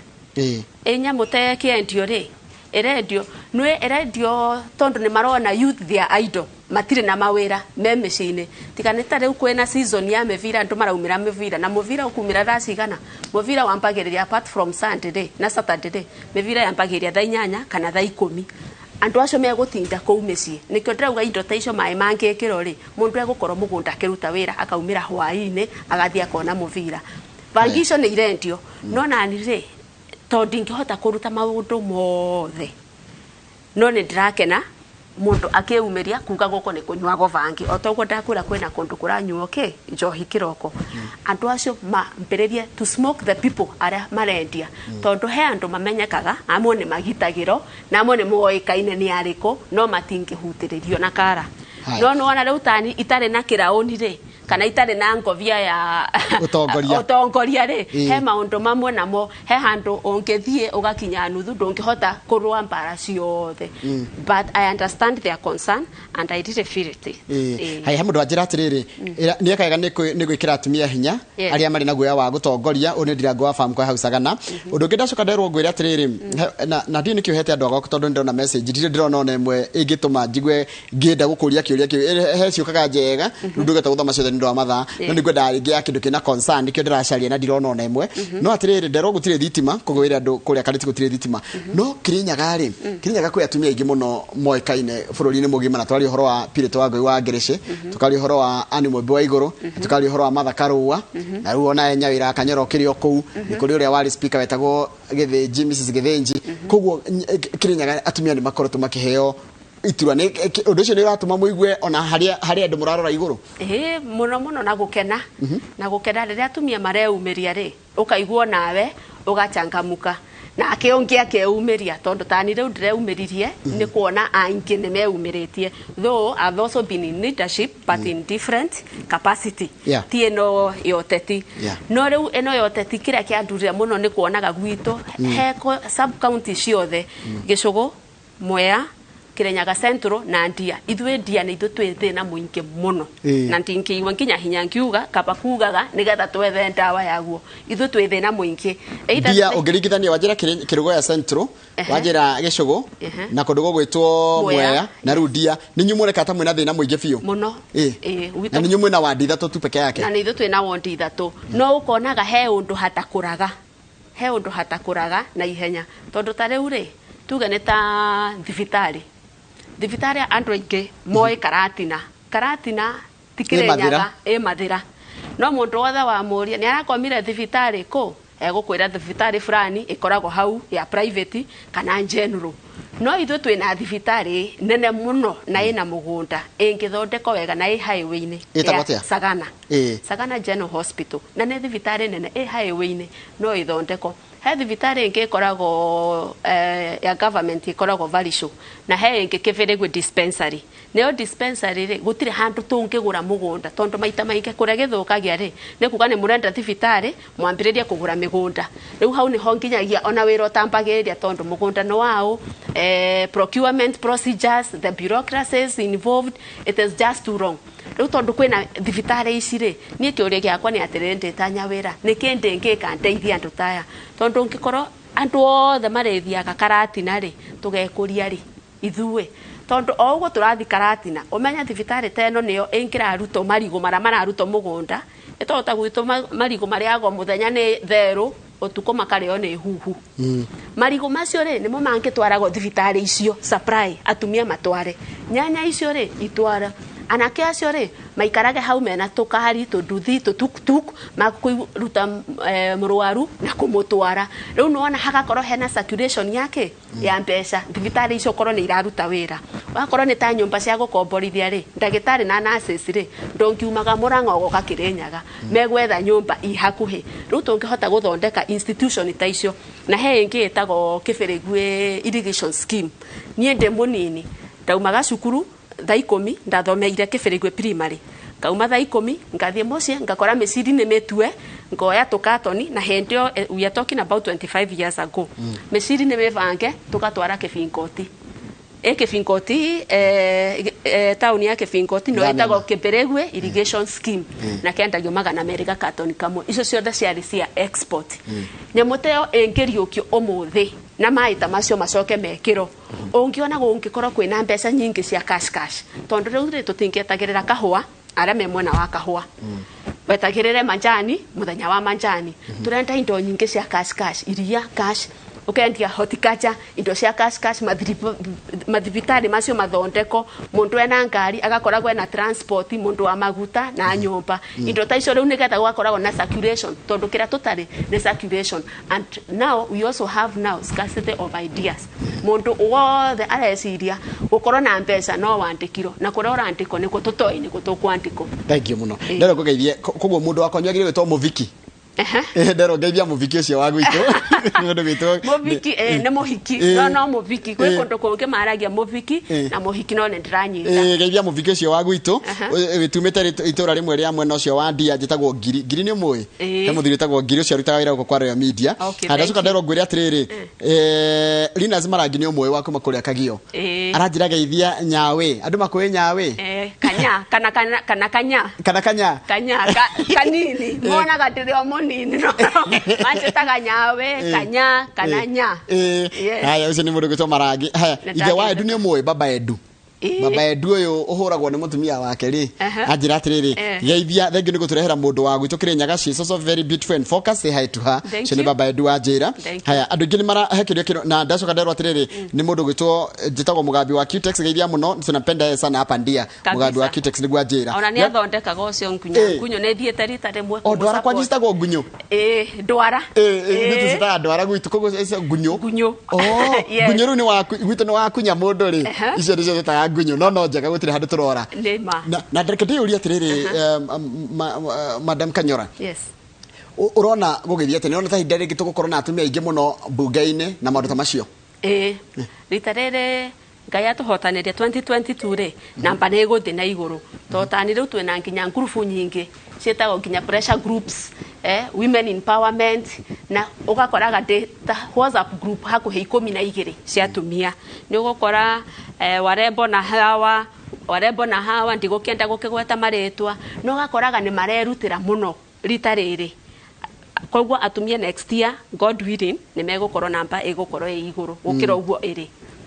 Nyamu ta ĩkĩendio rĩ, ĩrendio nĩ ĩrendio tondu ni marona youth their idol matire na mawira me mĩciĩ-inĩ. Tiga nĩ ta rĩu kwĩna season ya mĩbira, andũ maraumĩra mĩbira, na mũbira ũkumĩra thaa cigana? Mũbira wambagĩrĩria apart from Sunday day na Saturday day, mĩbira yambagĩrĩria thaa 8 kana thaa 10. Andũ acio megũtinda kũu mĩciĩ. Nĩkĩo ndĩrauga indo ta icio maĩ mangĩkĩrwo rĩ, mũndũ egũkorwo mũgũnda akĩruta wĩra, akaumĩra hwaĩ-inĩ agathiĩ akona mũbira. Bangi icio nĩ irendio, no nani rĩ, tondũ ndingĩhota kũruta maũndũ mothe, no nĩ ndĩrakena mundu akiumiria kuga guko ni kunyuagwo bangi, o toguo ndakwira kwina kundu kuranyuo ki njohi kiroko. Andu acio mambiririe to smoke the people aria marendia, tondu he andu mamenyekaga, amwe ni magitagiro na amwe ni moikaine ni ariku, no matingihutiririo na kara. No nona riu tani itari na kirauni ri, kana itari na ngovia ya utongoria, utongoria ri, he maundu mamwe namo, he handu ungithie ugakinya nuthu ndungihota kurua mbara ciothe. But I understand their concern and I did feel it. Hai, he mundu anjira atiriri, ni ekaga ni gwikira atumia hinya aria mari na guoya wa gutongoria, uni ndirango wa farm kwa hau Sagana. Undu ungi ndacoka nderwo ngwire atiriri, na ndiũ nikio hete andu agwa tondu ndirona message, ndirĩ ndĩrona ona ĩmwe ĩngĩtũma njigue ngĩenda gũkũria kĩũria kĩu. He ciũkaga njega, rĩu ndũgeta gũthoma ciothe nĩ ũndũ wa mathaa, no nĩ ngwenda rĩngĩ ya kĩndũ kĩna concern nĩkĩo ndĩracaria na ndirona ona ĩmwe. No atiriri, nderwo gũtirĩ thitima, koguo wĩre andũ kũrĩa Kariti gũtirĩ thitima. No Kirinyaga rĩ, Kirinyaga kwĩ atumia aingĩ mũno moĩkaine bũrũri-inĩ mũgima, na twaria ũhoro wa Purity Wangũi wa Ngĩrĩcĩ, tũkaria ũhoro wa Anne Mũmbi wa Igũrũ, tũkaria ũhoro wa Martha Karũa, na rĩu ona Nyawĩra Kanyoro ũkĩrĩ o kũu, nĩ kũrĩ ũrĩa warĩ speaker wetagwo Gĩthĩnji, Mrs Gĩthĩnji. Koguo Kirinyaga atumia nĩ makoretwo makĩheo iturwa. Nĩ ũndũ ũcio nĩ ũratũma mũigue ona harĩa andũ mũrarora igũrũ? Mũno mũno, na gũkena. Na gũkena rĩrĩa atumia mareumiria rĩ, ũkaiguo nawe ũgachangamuka. Nake ũngĩ akeumiria, tondũ tani rĩu ndĩreumĩririe nĩ kuona aingĩ nĩ meumĩrĩtie. Though I've also been in leadership but in different capacity. Ti ĩno ya ũteti. No rĩu ĩno ya ũteti kĩrĩa kĩandurire mũno nĩ kuonaga gwitũ he sub county ciothe, Gĩcũgũ, Mwea, Kirinyaga Central na Ndia. Ithuĩ Ndia nĩ ithuĩ twĩ thĩna mũingĩ mũno. Na ndingĩigua nginya hinya ngiuga kaba kugaga nĩgetha twethe ndawa yaguo. Ithuĩ twĩ thĩna mũingĩ. Ndia ũngĩringithania wanjĩra Kĩrũgũya Central, wanjĩra Gĩcũgũ, na kũndũ gũgwĩtwo Mwea, na rĩu Ndia, nĩ inyuĩ mũreka ta mwĩna thĩna mũingĩ biũ. Mũno. Na nĩ inyuĩ mwĩna wandi 3 tu peke yake. Na nĩ ithuĩ twĩna wondi 3. No ũkonaga he ũndũ hatakũraga. He ũndũ hatakũraga na ihenya. Tondũ ta rĩu rĩ, tuge nĩ ta thibitarĩ. Thibitarĩ andũ aingĩ moĩ Karatina. Karatina ti Kirinyaga, ĩ Mathĩra. No mũndũ wothe wamũria nĩ arakomire thibitarĩ kũ, egũkwĩra thibitarĩ fulani ĩkoragwo hau ya private kana general. No ithuĩ twĩna thibitarĩ nene mũno na ĩna mũgũnda ĩngĩthondekwo wega na ĩ highway-inĩ Ĩtagwo ya atĩa? Sagana. Ĩĩ. Sagana General Hospital, na nĩ thibitarĩ nene ĩ highway-inĩ, no ĩthondekwo. He thibitarĩ ĩngĩ ĩkoragwo ya government ĩkoragwo Varisho, na he ĩngĩ Kĩbĩrĩgwe dispensary. Nayo dispensary rĩ, gũtirĩ handũ tũngĩgũra mũgũnda, tondũ maita maingĩ kũrĩa gĩthũkagia rĩ, nĩ kuga nĩ mũrenda thibitarĩ mwambĩrĩrie kũgũra mĩgũnda. Rĩu hau nĩho nginyagia ona wĩra ũtambagĩrĩria, tondũ mũgũnda nĩ wao, procurement procedures, the bureaucracies involved, it is just too long. Rĩu tondũ kwĩna thibitarĩ ici rĩ, niĩ kĩũria gĩakwa nĩ atĩrĩrĩ, ndĩ Nyawĩra nĩkĩ ndĩngĩka ndeithie andũ ta aya? Tondũ ũngĩkorwo andũ othe marĩthiaga Karatina rĩ, tũgekũria rĩ ithuĩ? Tondũ o ũguo tũrathiĩ Karatina, ũmenye thibitarĩ ta ĩno nĩyo ĩngĩrarutwo marigũ marĩa mararutwo mũgũnda. Nĩ tondũ ta gwitũ marigũ marĩagwo mũthenya nĩ therũ, ũtukũ makarĩo nĩ huhu. Marigũ macio rĩ, nĩmo mangĩtwaragwo thibitarĩ icio, supply atumia matware nyanya icio rĩ, itwara anake acio rĩ, maikarage hau mena tũkari, tũnduthi, tũtuktuk makũruta mũrwaru na kũmũtwara. Rĩu nĩwona hagakorwo hena circulation yake ya mbeca, thibitarĩ icio korwo nĩ iraruta wĩra. Wakorwo nĩ ta nyũmba cia gũkomborithia rĩ, ndagĩtarĩ na nurses rĩ, ndũngiumaga Mũrang'a ũgoka Kĩrĩnyaga, megwetha nyũmba i hakuhĩ. Rĩu tũngĩhota gũthondeka institution ta icio. Na he ĩngĩ ĩtagwo Kĩbĩrĩgwe irrigation scheme. Niĩ ndĩ mũnini ndaumaga cukuru thaa 10, ndathomeire Kĩbĩrĩgwe primary, ngauma thaa 10 ngathiĩ mũciĩ ngakora mĩciri nĩ mĩtue, ngoya tũkatoni, na hĩndĩ ĩyo, we are talking about 25 years ago, mĩciri nĩ mĩbange, tũgatwara Kĩbingoti, ĩ Kĩbingoti, taũni ya Kĩbingoti no Ndamenya. ĩtagwo Kĩbĩrĩgwe irrigation scheme, na kendagio 200 gakatoni kamwe. Icio ciothe ciarĩ cia export. Nyamũ ta ĩyo ĩngĩriũkio ũmũthĩ na maĩ ta macio macoke mekĩrwo, ũngĩona gũngĩkorwo kwĩna mbeca nyingĩ cia cash cash, tondũ rĩu rĩ, tũtingĩetagĩrĩra kahũa, arĩa me mwena wa kahũa wetagĩrĩre manjani, mũthenya wa manjani. Tũrenda indo nyingĩ cia cash cash, iria cash, ũkendia horticulture, indo cia cash cash, mathibitarĩ macio mathondeko, mũndũ ena ngari agakoragwo ena transport, mũndũ wa maguta na nyũmba, indo ta icio. Rĩu nĩgetha gũgakoragwo na circulation, tondũ kĩrĩa tũtarĩ nĩ circulation. And now we also have now scarcity of ideas. Mũndũ wothe areciria gũkorwo na mbeca no wandĩkirwo, na kũrĩa ũrandĩkwo nĩkuo tũtoĩ nĩkuo tũkwandĩkwo. Thank you mũno. Ndero ngũgeithie. Koguo mũndũ wakwa nĩagĩrĩire gwĩtwo mũviki? Ehe. Ndero ngeithia mũviki ũcio wa gwitũ, mũndũ gwitũ. Mũviki, nĩ mũhiki. No no mũviki gwĩ kũndũ kũngĩ maragia mũviki na mũhiki, no nĩ ndĩranyita. Geithia mũviki ũcio wa gwitũ tumĩte itũra rĩmwe rĩa mwena ũcio wa ndia, njĩtagwo Ngiri. Ngiri nĩ ũmũĩ? He mũthuri wĩtagwo Ngiri, ũcio arutaga wĩra gũkũ kwa Royal Media. Okay, Haya, ndacoka thank you. nderwo ngwĩre atĩrĩrĩ, Linus Marangi nĩ ũmũĩ wa kuma kũrĩa Kagio? Aranjĩra geithia Nyawe, andũ makũĩ Nyawe. Kanya kana kana kana kanya. Kana kanya. Kanya kanini, monaga ndĩrĩ o mũnini, no manjĩtaga Nyawe, kanya kana nya. Yes. Haya, ũcio nĩ mũndũ gwĩtwo Marangi. Haya, Nĩ ithe wa ndakĩenda. Edu nĩ ũmũĩ? Baba Edu. Baba Edu ũyũ ũhũragwo nĩ mũtumia wake rĩ, anjĩra atĩrĩrĩ, geithia, thengiũ nĩ gũtũrehera mũndũ wa gwitũ Kĩrĩnyaga. She is also very beautiful and focus, say hi to her. Thank Ũcio nĩ you. Baba Edu wanjĩra. Thank you. Haya, andũ aingĩ nĩ marahe kĩũria kĩno, na ndacoka nderwo atĩrĩrĩ, nĩ mũndũ gwĩtwo njĩtagwo Mũgambi wa Qtex, geithia mũno, tunapenda yeye sana hapa ndia. Mũgambi wa Qtex nĩguo anjĩra. Ona nĩ athondekaga ũcio ngunyo. Ngunyo nĩ thiĩte rita rĩmwe O ndwara kwanyu kũmũ-support. citagwo ngunyo? Ĩĩ, ndwara. Ithuĩ tũcitaga ndwara gwitũ, koguo icio ngunyo. Ngunyo. Oh, Yes. ngunyo rĩu nĩ waku gwitũ, nĩ wakunya mũndũ rĩ, icio nĩcio twĩtaga ngunyo, no no njega, gũtirĩ handũ tũrora. Nĩ ma. Na reke ndĩyũrie atĩrĩrĩ, Madam Kanyora, Yes. Ũrona gũgĩthiĩ atĩa? Nĩũrona ta ihinda rĩngĩ tũgũkorwo na atumia aingĩ mũno mbunge-inĩ na maũndũ ta macio? Ĩĩ, rita rĩrĩ Ngai atũhotanĩria 2022 rĩ, namba nĩ ĩgũthiĩ na igũrũ, tondũ tani rĩu twĩna nginya ngurubu nyingĩ ciĩtagwo nginya pressure groups, women empowerment, na ũgakoraga ndĩ ta WhatsApp group hakuhĩ 12 cia atumia. Nĩ ũgũkora warembo na hawa, warembo na hawa, ndigũkĩenda gũkĩgweta marĩtwa, no ũgakoraga nĩ marerutĩra mũno rita rĩrĩ. Koguo atumia next year, God willing, nĩ megũkorwo namba ĩgũkorwo ĩ igũrũ gũkĩra ũguo ĩrĩ.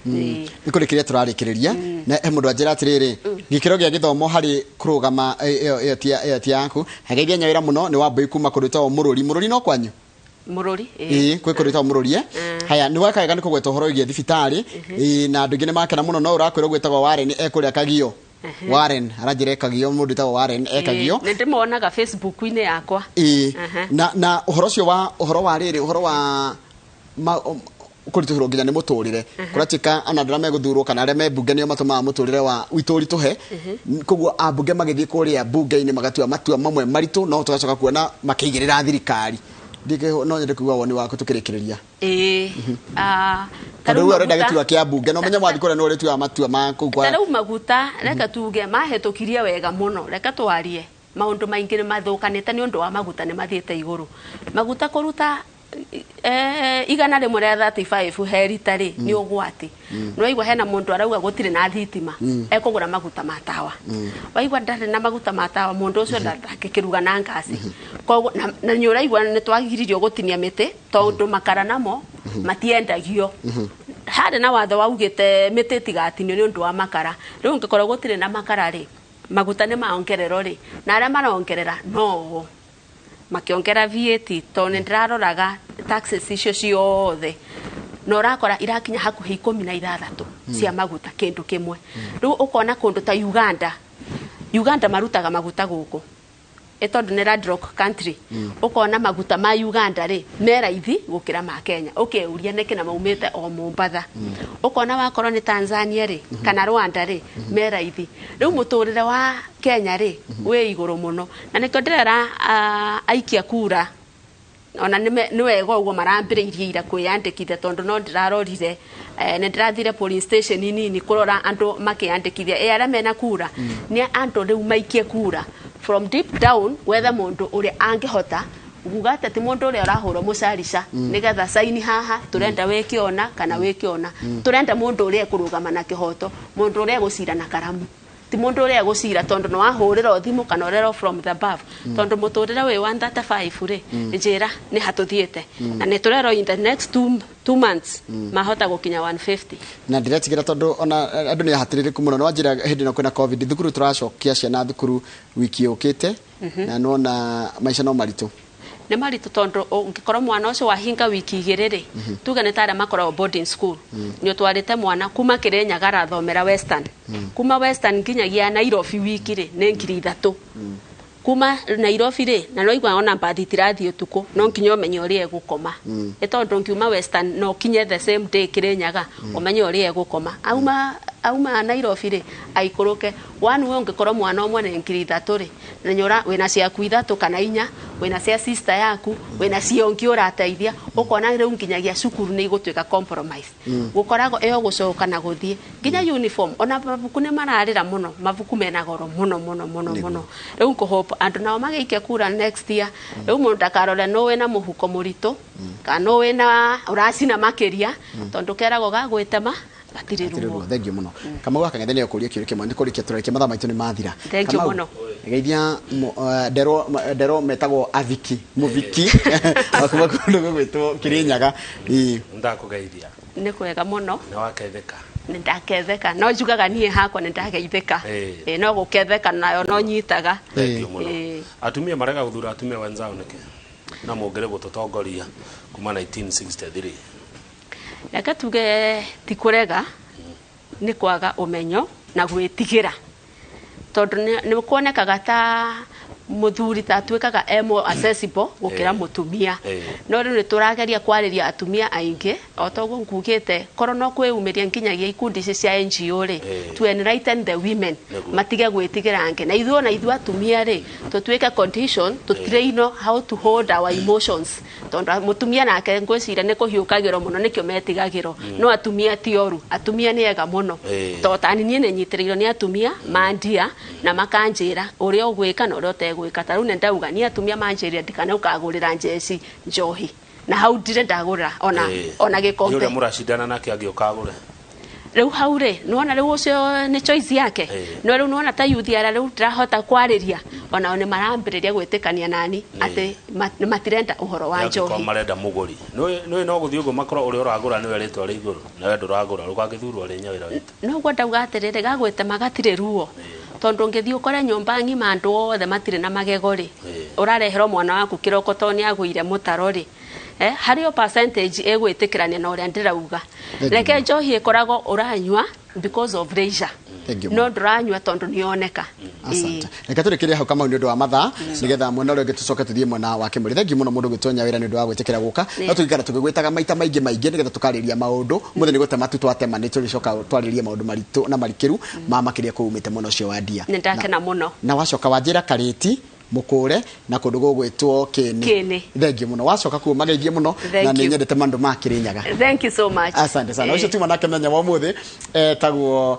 Ĩĩ. Nĩ kũrĩkĩrĩria tũrarĩkĩrĩria, na he mũndũ anjĩra atĩrĩrĩ, gĩkĩro gĩa gĩthomo harĩ kũrũgama ĩyo ti yaku. Hageithia Nyawĩra mũno, nĩ Wambũi kuma kũndũ gwĩtagwo Mũrũri. Mũrũri no kwanyu? Mũrũri, ĩĩ. Ĩĩ, kwĩ kũndũ gwĩtagwo Mũrũri. Haya, nĩ weka wega nĩ kũgweta ũhoro wĩgiĩ thibitarĩ. Ĩĩ, na andũ aingĩ nĩ makena mũno, no ũrakwĩrwo gwĩtagwo Warren ekũrĩa Kagio. Warren aranjĩra ekagio mũndũ wĩtagwo Warren ekagio. Nĩ ndĩmonaga Facebook-inĩ yakwa. Ĩĩ. Na ũhoro ũcio wa ũhoro wa rĩrĩ ũhoro wa kũritũhĩrwo nginya nĩ mũtũrĩre kũratuĩka ona andũ arĩa megũthurwo kana arĩa me mbunge nĩo matũmaga mũtũrĩre wa witũ ũritũhe. Koguo ambunge magĩthiĩ kũrĩa mbunge-inĩ magatua matua mamwe maritũ, no tũgacoka kuona makĩigĩrĩra thirikari. No nyende kũigua woni waku tũkĩrĩkĩrĩria. Ĩĩ. Tondũ rĩu ũrenda gĩturwa kĩa mbunge no menye mwathiĩ kũrĩa nĩ ũrĩtuaga matua ma kũu kwa Ta rĩu maguta reke tuge mahĩtũkirie wega mũno, reke twarie maũndũ maingĩ nĩ mathũkanĩte nĩ ũndũ wa maguta nĩ mathiĩte igũrũ. Maguta kũruta 135 he rita rĩ nĩ ũgwati. Nĩwaigua hena mũndũ arauga gũtirĩ na thitima, ekũgũra maguta ma tawa. Waigua ndarĩ na maguta ma tawa, mũndũ ũcio ndangĩkĩruga na ngasi. Koguo na nĩ ũraigua nĩ twagiririo gũtinia mĩtĩ tondũ makara namo matiendagio. Harĩ na watho waugĩte mĩtĩ ĩtigatinio nĩ ũndũ wa makara. Rĩu ũngĩkorwo gũtirĩ na makara rĩ, maguta nĩ maongererwo rĩ, na arĩa marongerera no makĩongera VAT, tondũ nĩ ndĩraroraga taxes icio ciothe na ũrakora irakinya hakuhĩ 16 cia maguta kĩndũ kĩmwe. Rĩu ũkona kũndũ ta Uganda marutaga maguta gũkũ tondũ nĩ landlocked country. Ũkona maguta ma Uganda rĩ me raithi gũkĩra ma Kenya, ũkeuria nĩkĩ na maumĩte o Mombatha. Ũkona wakorwo nĩ Tanzania rĩ kana Rwanda rĩ me raithi. Rĩu mũtũrĩre wa Kenya rĩ wĩ igũrũ mũno, na nĩkĩo ndĩrera aikia kura ona nĩ wega ũguo marambĩrĩirie ira kwĩyandĩkithia, tondũ no ndĩrarorire nĩ ndĩrathire polling station nini kũrora andũ makĩyandĩkithia. Arĩa mena kura nĩ andũ rĩu maikie kura from deep down, wethe mũndũ ũrĩa angĩhota kuga atĩ ti mũndũ ũrĩa ũrahũrwo mũcarica nĩgetha saini haha tũrenda wĩke ona kana wĩke ona. Tũrenda mũndũ ũrĩa ekũrũgama na kĩhoto, mũndũ ũrĩa egũcira na karamu, ti mũndũ ũrĩa egũcira tondũ nĩ wahũrĩrwo thimũ kana ũrerwo from the above. Tondũ mũtũrĩre wĩ 135 rĩ, njĩra nĩ hatũthiĩte na nĩ tũrerwo in the next two months mahota gũkinya 150. Na ndiretigĩra tondũ ona andũ nĩ ahatĩrĩrĩku mũno. Nĩ wanjĩra hĩndĩ ĩno kwĩna COVID, thukuru tũracokia ciana thukuru wiki yũkĩte, na nĩwona maica no maritũ. Nĩ maritũ tondũ ũngĩkorwo mwana ũcio wahinga wiki igĩrĩ rĩ, tuge nĩ ta arĩa makoragwo boarding school, nĩ ũtwarĩte mwana kuma Kĩrĩnyaga arathomera Western, kuma Western nginyagia Nairobi wiki rĩ nĩ 3,000. Kuma Nairobi rĩ, na nĩwaigua ona mbathi itirathiĩ ũtukũ, no nginya ũmenye ũrĩa egũkoma. Nĩ tondũ ngiuma Western no ũkinye the same day Kĩrĩnyaga, ũmenye ũrĩa egũkoma. Auma Nairobi rĩ aikũrũke one way, ũngĩkorwo mwana ũmwe nĩ 3,000 rĩ, na nĩ wĩna ciaku 3 kana 4, wĩna cia sister yaku, wĩna cia ũngĩ ũrateithia, ũkona rĩu nginyagia cukuru nĩ igũtuĩka compromise. Gũkoragwo ĩyo gũcoka na gũthiĩ nginya uniform, ona mabuku nĩ mararĩra mũno, mabuku mena goro mũno mũno mũno mũno. Rĩu ngũhope andũ nao magĩikia kura next year, rĩu mũndũ ndakarore nũ wĩna mũhuko mũritũ kana nũ wĩna ũracina makĩria, tondũ keragwo gagwĩtema gatirĩ ruo. Thank you mũno. Kamau wa Kang'ethe nĩ ekũria kĩũria kĩmwe, nĩ kũrĩkia tũrarĩkia, mathaa maitũ nĩ mathira. Thank you mũno. Geithia nderwo metagwo Aviki Mũviki kuma kũndũ gũgwĩtwo Kĩrĩnyaga. Ndakũgeithia. Nĩ kwega mũno. Nĩ waketheka. Nĩ ndaketheka, no njugaga niĩ hakwa nĩ ndageithĩka. No gũketheka nayo no nyitaga. Thank you mũno. Atumia marega gũthura atumia wenzao nĩkĩ na mũngĩrĩ gũtũtongoria kuma 1963? Reke tuge ti kũrega, nĩ kwaga ũmenyo na gwĩtigĩra, tondũ nĩ kuonekaga ta mũthuri ta atuĩkaga e more accessible gũkĩra mũtumia. No rĩu nĩ tũrageria kwarĩria atumia aingĩ, o ta ũguo ngugĩte, korwo no kwĩyumĩria nginyagia ikundi ici cia NGO rĩ, to enlighten the women, matige gwĩtigĩra angĩ. Na ithuĩ ona ithuĩ atumia rĩ, tũtuĩke condition tũtrainwo how to hold our emotions, tondũ mũtumia nake ngwĩciria nĩ kũhiũkagĩrwo mũno, nĩkĩo metigagĩrwo. No atumia ti oru, atumia nĩ ega mũno. To tani niĩ nĩ nyitĩrĩirwo nĩ atumia mandia na makanjĩra ũrĩa ũgwĩka na ũrĩa ũtegwĩka. Ta rĩu nĩ ndauga niĩ atumia manjĩrire ndikane ũkagũrĩra njeci njohi, na hau ndirĩ ndagũra ona gĩkombe. Nĩ ũrĩa mũracindana nake angĩũka agũre. Rĩu hau rĩ, nĩwona rĩu ũcio nĩ choice yake. No rĩu nĩwona ta youth arĩa rĩu ndĩrahota kwarĩria, onao nĩ marambĩrĩria gwĩtĩkania nani atĩ matirenda ũhoro wa njohi. Marenda mũgũri. Nĩũĩ no gũthiĩ ũguo makorwo ũrĩa ũragũra nĩwe rĩtwa rĩa igũrũ, nawe ndũragũra, rũgagĩthurwo rĩ nya wĩra witũ. Noguo ndauga atĩrĩrĩ, gagwĩtema gatirĩ ruo. Tondũ ũngĩthiĩ ũkore nyũmba ng'ima andũ othe matirĩ na magego rĩ, ũrareherwo mwana waku kĩroko tondũ nĩ agũire mũtaro rĩ, harĩ o percentage ĩgwĩtĩkĩrania na ũrĩa ndĩrauga. Reke njohi ĩkoragwo ũranyua because of leisure. Thank you. No ndũranyua tondũ nĩyoneka. Asante. Reke tũrĩkĩrie hau, Kamau, nĩ ũndũ wa mathaa, nĩgetha mwena ũrĩa ũngĩ tũcoke tũthiĩ mwena wa Kĩmũrĩ. Thengiũ mũno mũndũ gwĩtwo Nyawĩra nĩ ũndũ wa gwĩtĩkĩra gũka. No tũgĩikara tũgĩgwĩtaga maita maingĩ maingĩ nĩgetha tũkarĩria maũndũ. Ũmũthĩ nĩ gũtema tu twatema, nĩ tũrĩcoka twarĩrie maũndũ maritũ na marikĩru ma makĩria kũu umĩte mwena ũcio wa Ndia. Nĩ ndakena mũno. Na wacoka wanjĩra Karĩti Mũkũre na kũndũ gũgwĩtwo Kĩni. Kĩni. Thengiũ mũno. Wacoka kuo mageithie mũno. Thank Na nĩ you. nyendete mandũ ma Kĩrĩnyaga. Thank you so much. Asante sana. Ũcio tuma nake mũthenya wa ũmũthĩ etagwo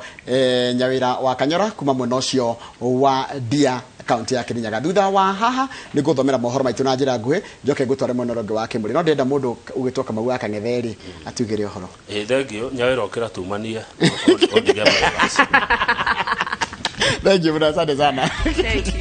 Nyawĩra wa Kanyora kuma mwena ũcio wa Ndia, kaunti ya Kirinyaga. Thutha wa haha nĩ ngũthomera mohoro maitũ na njĩra nguhĩ, njoke ngũtware mwena ũrĩa ũngĩ wa Kĩmũrĩ. No ndĩrenda mũndũ ũgwĩtwo Kamau wa Kang'ethe-rĩ atugĩre ũhoro. Ĩ, thengiũ Nyawĩra, ũkĩra tumanie ũndige. Thank you mũno, asante sana. Thank you.